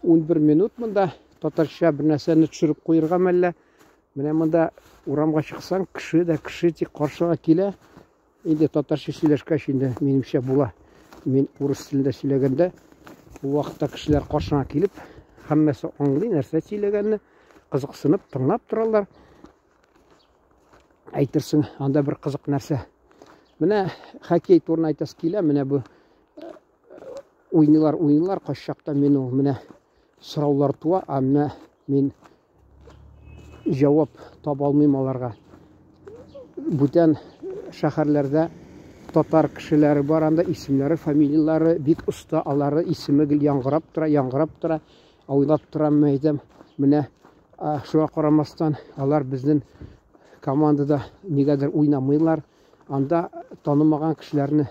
11 минут монда татарча бер нәрсәне төшереп куерга мәллә. Менә монда урамга чыксаң, кеше дә кеше тик каршыга килә. Инде татарча сөйләшкәч, инде минемчә була. Мин урыс телендә сөйләгәндә, бу вакытта кешеләр каршыңа килеп, һәммәсе аңлый нәрсә сөйләгәнне, кызыксынып тыңлап торалар. Әйтерсең, анда бер кызык нәрсә. Менә хоккей турында әйтәсе килә, менә бу э, уйныйлар, уйныйлар, кайчакта мин ул менә сораулар туа, әмма мин җавап таба алмыйм аларга. Бүтән шәһәрләрдә татар кешеләре бар анда, исемнәре, фамилияләре бик оста, алары исеме гел яңгырап тора, яңгырап тора. Уйлап торам, әйтәм, менә шуңа карамастан, алар безнең командада нигәдер уйнамыйлар. Анда танымаган кешеләрне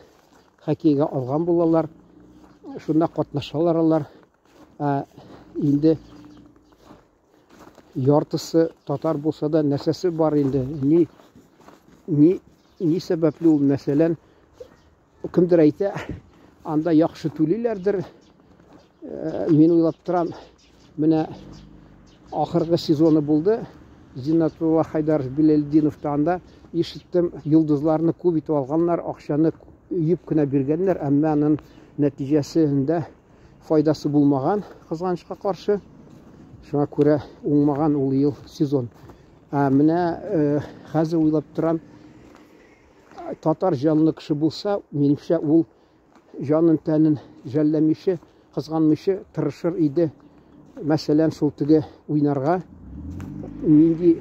хоккейга алган булалар. Шунда катнашалар алар. Ә инде яртысы татар булса да нәрсәсе бар инде? Ни ни ни сәбәпле ул, мәсәлән, кемдер әйтә, анда яхшы түлиләрдер. Э, мин уйлап торам, менә ахыргы сезоны булды. Зиннатулла Хайдаров Биләлетдинов та анда ишеттем, йолдызларны күп итеп алганнар, акчаны өеп кенә биргәннәр, әмма аның нәтиҗәсендә файдасы булмаган, кызганычка каршы. Шуңа күрә уңмаган ул ел сезон. Ә менә э, хәзер уйлап торам, татар җанлы кеше булса, минемчә, ул җанын тәнен жәлләмичә, кызганмыйча тырышыр иде. Мәсәлән, шул теге уйнарга, нинди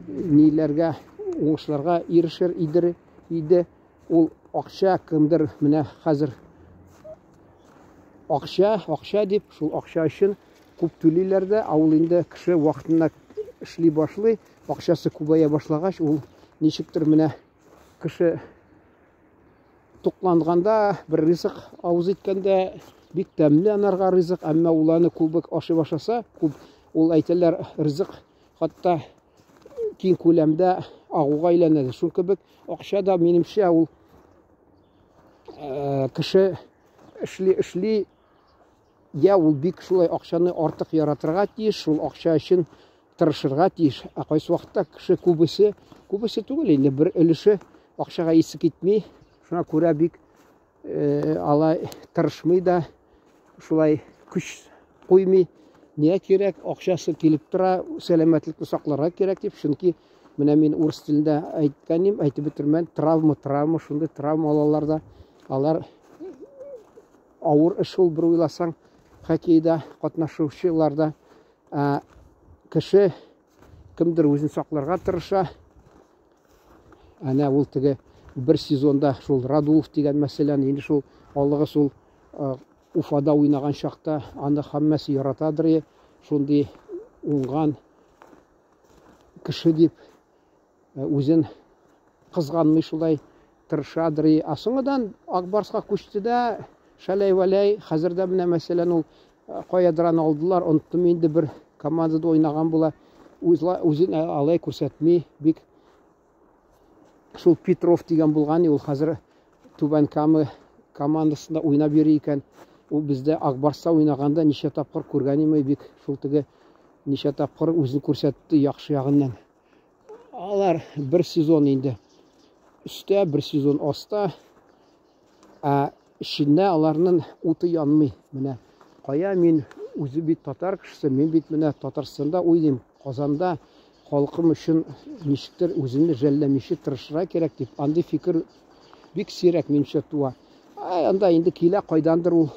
ниләргә, уңышларга ирешер иде, иде. Ул акча кемдер менә хәзер акча, акча дип, шул акча өчен күп түлиләр дә, ә ул инде кеше вакытында эшли башлый, акчасы күбәя башлагач, ул ничектер менә кеше тукланганда, бер ризык авыз иткәндә бик тәмле анарга ризык, әмма ул аны күбек ашый башласа, күп ул әйтәләр, ризык хатта киң күләмдә агуга әйләнә. Шул кебек акча да, минемчә, ул э, кеше эшли эшли я ул бик шулай акчаны артык яратырга тиеш, шул акча өчен тырышырга тиеш. Ә кайсы вакытта кеше күбесе, күбесе түгел инде, бер өлеше акчага исе китми. Шуңа күрә бик э, алай тырышмый да, шулай көч куймый. Нигә кирәк? Акчасы килеп тора, сәламәтлекне сакларга кирәк дип, чөнки менә мин урыс телендә әйткәнем, әйтеп бетермән, травма, травма, шундый травма алалар да, алар авыр эш ул бер уйласаң, хоккейда катнашучыларда ә, кеше кемдер үзен сакларга тырыша. Әнә ул теге бер сезонда шул Радулов дигән мәсәлән, инде шул алыгы шул Уфада уйнаган чакта аны һәммәсе яратадыр, шундый уңган кеше дип үзен кызганмый шулай тырышадыр. Ә соңыдан Акбарска күчте дә, шәләй-вәләй, хәзер дә менә мәсәлән ул каядыр аны алдылар, оныттым инде, бер командада уйнаган була. Үзен алай күрсәтми, бик шул Петров дигән булган, ул хәзер Түбән Кама командасында уйнап йөри икән. Ул бездә Акбарста уйнаганда ничә тапкыр күргән име, бик шул теге ничә тапкыр үзен күрсәтте яхшы ягыннан. Алар бер сезон инде өстә, бер сезон аста. Ә эчендә аларның уты янмый. Менә кая мин үзе бит татар кешесе, мин бит менә Татарстанда уйныйм, Казанда халкым өчен ничектер үземне жәлләмичә тырышырга кирәк дип, андый фикер бик сирәк минемчә туа. Ай, анда инде килә кайдандыр ул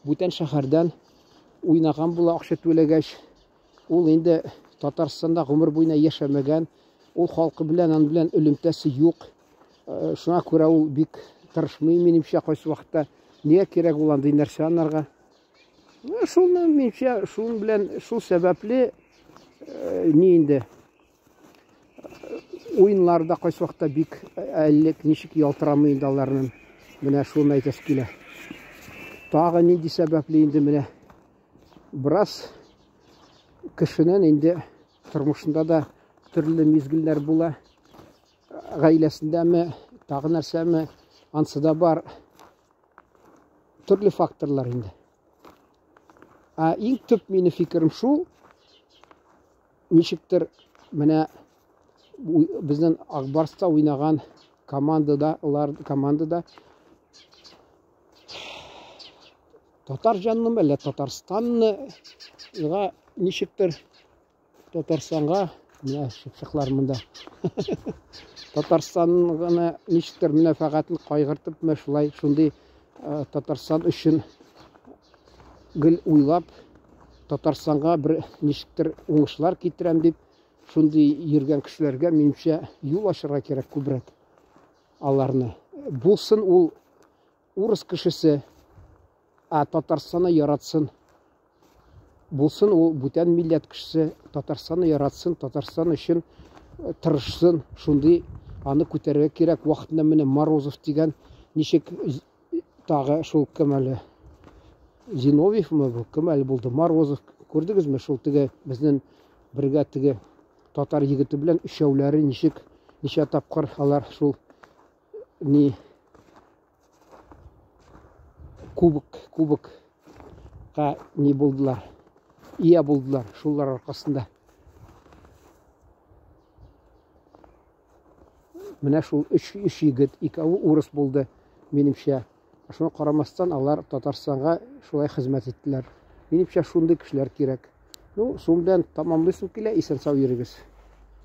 бүтән шәһәрдән уйнаган була акча түләгәч. Ул инде Татарстанда гомер буена яшәмәгән, ул халкы белән аның белән элемтәсе юк. Э, шуңа күрә ул бик тырышмый минемчә кайсы вакытта. Нигә кирәк ул андый нәрсә анарга? Шуны минемчә, шуның белән шул сәбәпле э, ни инде уеннарда кайсы вакытта бик әллек ничек ялтырамый инде аларның. Менә шуны әйтәсе килә. Тагы нинди сәбәпле инде менә бераз кешенең инде тормышында да төрле мизгелләр була. Гаиләсендәме, тагы нәрсәме, ансы да бар. Төрле факторлар инде. Ә иң төп минем фикерем шул, ничектер менә безнең Акбарста уйнаган командада, алар командада татар җанлымы, әллә Татарстанны ничектер Татарстанга менә чыпчыклар монда. Татарстанны ничектер мәнфәгатен кайгыртып, менә шулай шундый э, Татарстан өчен гел уйлап, Татарстанга бер ничектер уңышлар китерәм дип, шундый йөргән кешеләргә минемчә юл ачырга кирәк күбрәк аларны. Булсын ул урыс кешесе, ә Татарстанны яратсын. Булсын ул бүтән милләт кешесе, Татарстанны яратсын, Татарстан өчен э, тырышсын, шундый аны күтәрергә кирәк. Вакытында менә Морозов дигән ничек тагы шул кем әле Зиновьевмы бу, кем әле булды? Морозов күрдегезме? Шул теге безнең бергә теге татар егете белән өчәүләре ничек ничә тапкыр алар шул ни кубок кубокка ни булдылар ия булдылар шулар аркасында менә шул өч өч егет икәве урыс булды минемчә шуңа карамастан алар Татарстанга шулай хезмәт иттеләр минемчә шундый кешеләр кирәк ну шуның белән тәмамлыйсым килә исән сау йөрегез.